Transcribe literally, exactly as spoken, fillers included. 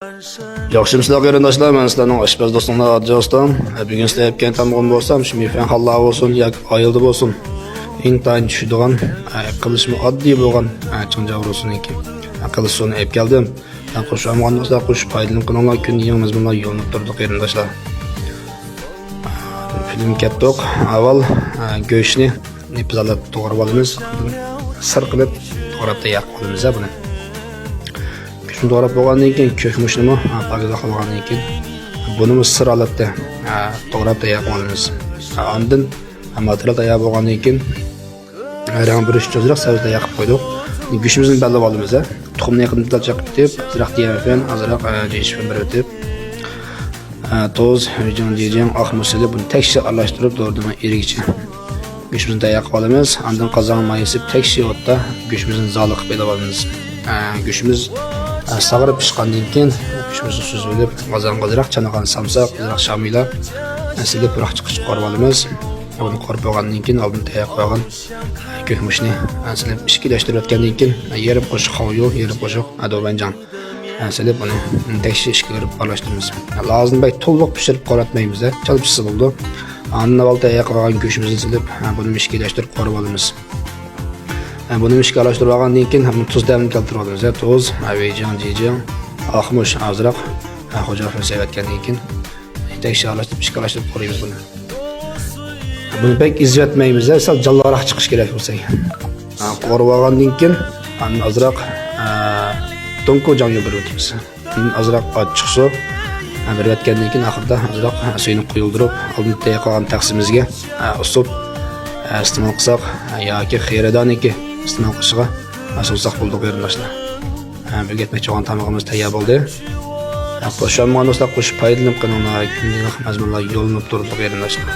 ياخشىمۇسىلەر قېرىنداشلار، مەن سىلەرنىڭ ئاشپەز دوستۇڭلار ئاجىز دوستۇم. بۈگۈن سىلەر ئەپكەن تامىقىم بولسام، شۇ مېيفەنخانىلار بولسۇن ياكى ئايالدا بولسۇن، ئىنتايىن چۈشىدىغان، قىلىشمۇ ئاددىي بولغان چىڭجاۋ رۇسىنىڭكى قىلىش سۇنى ئەپ كەلدىم. قوشۇلمىغان دوستلار قوشۇپ پايدىلىنىپ قېلىڭلار، كۈندە يېڭى مەزمۇنلار يوللىنىپ تۇرىدۇ قېرىنداشلار. فىلىم كەتتۇق. ئاۋۋال گۆشنى نېپىز ھالەتتە توغراپ ئالىمىز. سىر قىلىپ توغراپ تەييار قىلىپ ئالىمىز بۇنى. گۆشنى توغراپ بولغاندىن كېيىن، كۆك مۇچنىمۇ پاكىزلاپ قىلغاندىن كېيىن، بۇنىمۇ سىر ھالەتتە توغراپ تەييار قىلىپ ئالىمىز. ئاندىن ماتېرىيال تەييار بولغاندىن كېيىن، رەڭ بېرىش ئۈچۈن ئازراق سەۋزە تەييار قىلىپ قويدۇق. گۆشىمىزنى بەللەپ ئالىمىز. تۇخۇمنى يېقىندىن چېقىپ، ئازراق دىيەنفەن، ئازراق جىشفەن بېرىۋېتىپ، تۇز، ۋېيجىڭ، جىجياڭ، ئاق مۇچ سېلىپ، بۇنى تەكشى ئارىلاشتۇرۇپ، دورىدىن ئېرىگىچە گۆشىمىزنى تەييار قىلىپ ئالىمىز. ئاندىن قازانغا ماي سېلىپ، تەكشى ئوتتا گۆشىمىزنى زالىق قىلىپ ئېلىپ ئالىمىز. گۆشىمىز ساغىرىپ پىشقاندىن كېيىن، گۆشىمىزنى سۈزۈپ ئېلىپ، قازانغا ئازراق چانىغان سامساق، ئازراق شامىيلا سېلىپ، پۇراق چىققۇچە قورۇپ ئالىمىز. بۇنى قورۇپ بولغاندىن كېيىن، ئالدىن تەييار قىلغان كۆك مۇچنى سېلىپ، ئىككىلەشتۈرۈۋەتكەندىن كېيىن، يېرىم قوشۇق خاۋيۇ، يېرىم قوشۇق دۇبەنجاڭ سېلىپ، ئۇنى تەكشى ئىككى قىلىپ ئارىلاشتۇرىمىز. لازىم بەك تولا بولۇپ پىشۇرۇپ قورۇتمايمىز، چالا پىشسا بولىدۇ. ئاندىن ئاۋۋال تەييار قىلغان گۆشىمىزنى سېلىپ، بۇنى ئىككىلەشتۈرۈپ قورۇپ ئالىمىز. بۇنى ئىككى ئارىلاشتۇرۇپ ئالغاندىن كېيىن، تۇز تەمىنى كەلتۈرۈپ ئالىمىز. تۇز، ۋېيجىڭ، جىجياڭ، ئاق مۇچ ئازراق، خوجا سېلىۋەتكەندىن كېيىن، تەكشى ئارىلاشتۇرۇپ، ئىككى ئارىلاشتۇرۇپ قورۇيمىز بۇنى. بۇنى بەك ئېزىۋەتمەيمىز، سەل جانلىقراق چىقىشى كېرەك بولسا. قورۇپ ئالغاندىن كېيىن، ئاندىن ئازراق دۇڭكۇ جاڭيۇ بېرىۋېتىمىز. ئاندىن ئازراق ئاچچىق سۇ بېرىۋەتكەندىن كېيىن، ئاخىرىدا ئازراق سۈيىنى قۇيۇلدۇرۇپ، ئالدىن تەييار قىلغان تەخسىمىزگە ئۇسۇپ ئىستېمال قىلساق ياكى خېرىدارنىڭكى ئىستېمال قىلىشىغا سۇنساق بولىدۇ قېرىنداشلار. بۈگۈن ئەتمەكچى بولغان تامىقىمىز تەييار بولدى. قوشۇلمىغان دوستلار قوشۇپ پايدىلىنىپ قېلىڭلار. كۈندىلىك مەزمۇنلار يوللىنىپ تۇرىدۇ قېرىنداشلار.